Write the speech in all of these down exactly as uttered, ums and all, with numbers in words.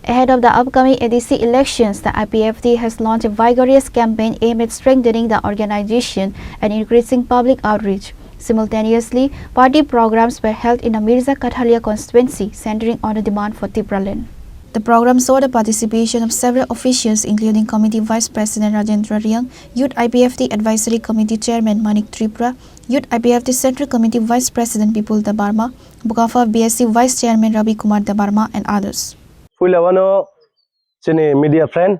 Ahead of the upcoming A D C elections, the I P F T has launched a vigorous campaign aimed at strengthening the organization and increasing public outreach. Simultaneously, party programs were held in the Mirza Kathalia constituency, centering on the demand for Tipraland. The program saw the participation of several officials, including Committee Vice President Rajendra Riang, Youth I P F T Advisory Committee Chairman Manik Tripura, Youth I P F T Central Committee Vice President Bipul Debbarma, Bokapha B S C Vice Chairman Ravi Kumar Debbarma, and others. Puila wano chini media friend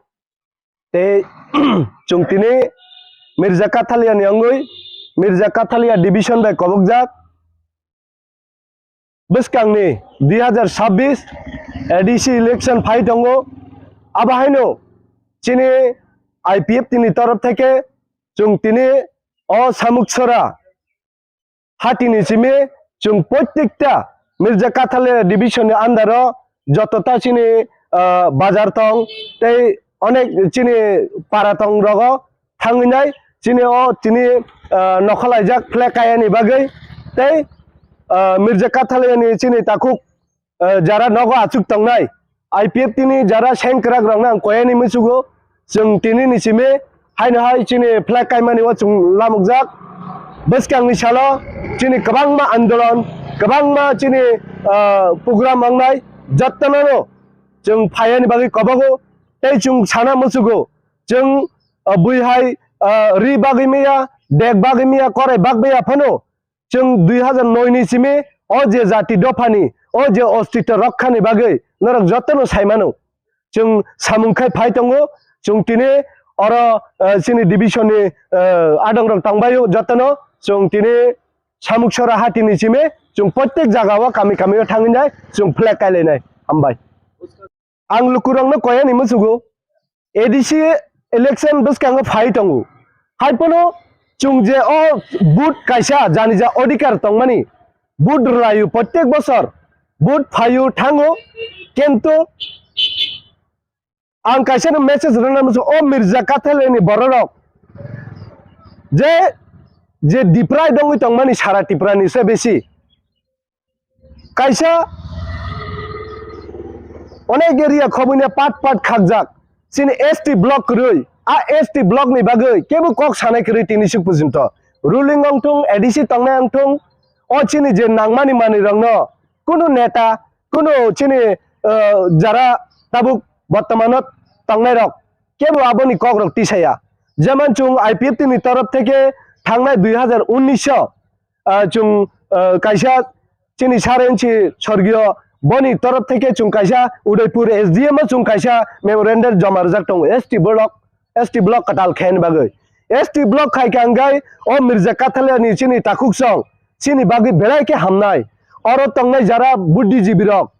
tei chwng tini Mirza Kathalia ni wngwi Mirza Kathalia division bai kobokjak. Bwskangni dui hazar sabbish A D C election phai tongo. Abo haino chini I P F T ni torof theke chwng tini o Samuksora hatini simi chwng protekta Mirza Kathalia division ni under o jotota chini, ah, bazar tong tei onek chini para tong rogo thangwi nai chini o tini, ah, nokhalaijak flag kayani bagwi tei, ah, Mirza Kathalia ni chini takhuk, ah, jara nogo achuk tongnai I P F T ni jara sengkrak rokno ang koyani muchugo. Chwng tini ni simi haino hai chini flag kaimani o chwng lamukjak. Bwskangni salo chini kwbangma andolon, kwbangma chini, ah, program wngnai, jottono chwng phaiyani bagwi kobogo tei chwng sana muchugo. Chwng, ah, bui hai, ah, ri bagwi maya, dek bagwi maya, korai bak maya phano chwng dui hazar noi ni simi o je jati dophani, o je ostitto rokhani bagwi norok jotono sai mano. Chwng samung khai phai tongo, chwng tini oro, eh, chini division ni, eh, adongrok tongbaio jotono, chwng tini Samuksora hatini simi chwng protek jagao kami kamio thangwi nai chwng flag kailainai. Hambai. Ang lukurokno koyani muchugo, A D C election bwskango phai tongo. Hai phano chwng je o vote kaisa janija odhikar tongmani, vote rwlaio protek bosor, vote phaio thango, kintu ang kaisano message rwna muchugo, o Mirza Kathalia ni bororok je, je deprive wngwi tongmani sara Tripura ni se besi. Kaisa onek area khobwini pat pat khakjak chini S T block kwrwi, a S T block ni bagwi kebo kok sanai kwrwi tini suk pujinto. Ruling wngthung, A D C tongnai wngthung, o chini je nangmani manwi rokno kunu neta, kunu chini, eh, jara tabuk bortomano tongnai rok kebo aboni kok rok tisaya. Jemon chwng I P F T ni torof theke thangnai dui hazar unnish o ah, chwng, ah, kaisa chini sir N C Sorgiyo boni torof theke chwng kaisa Udaipur S D M o chwng kaisa memorandum joma rwjak tongo S T block, S T block kwtal khaini bagwi. S T block khai kha hwnkhe o Mirza Kathalia ni chini takhuk song chini bagwi belai khe hamnai. Oro tongnai jara buddhijibi rok,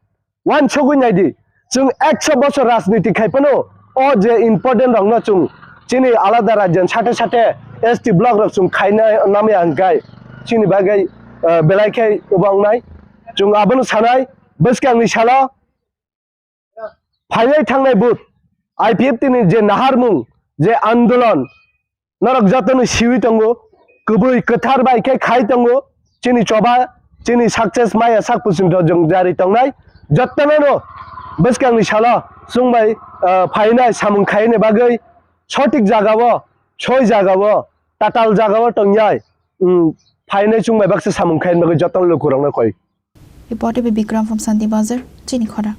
uansugwi naidi, chwng ekso bosor rajniti khai phano o je important rokno chwng chini alada rajyani sate sate S T block rok chwng khaina namya hwnkhe chini bagwi, eh, belai khe obo wngnai. Chwng abono sanai, bwskangni salo phaiwi thangnai vote, I P F T ni je naharmung, je andolon, norok jotono siwi tongo, kwbwi kwthar bai khe khai tongo, chini choba, chini success maya sak pusinto jwng jari tongnai, jotono no bwskangni salo chwng bai, ah, phainai samung khaini bagwi sothik jagao, soi jagao, tatal jagao tongyai, um, phainai chwng bai baksa samung khaini bagwi jotono lukurokno koi. Reported by Bikram from Santi Bazar, Chini Khorang.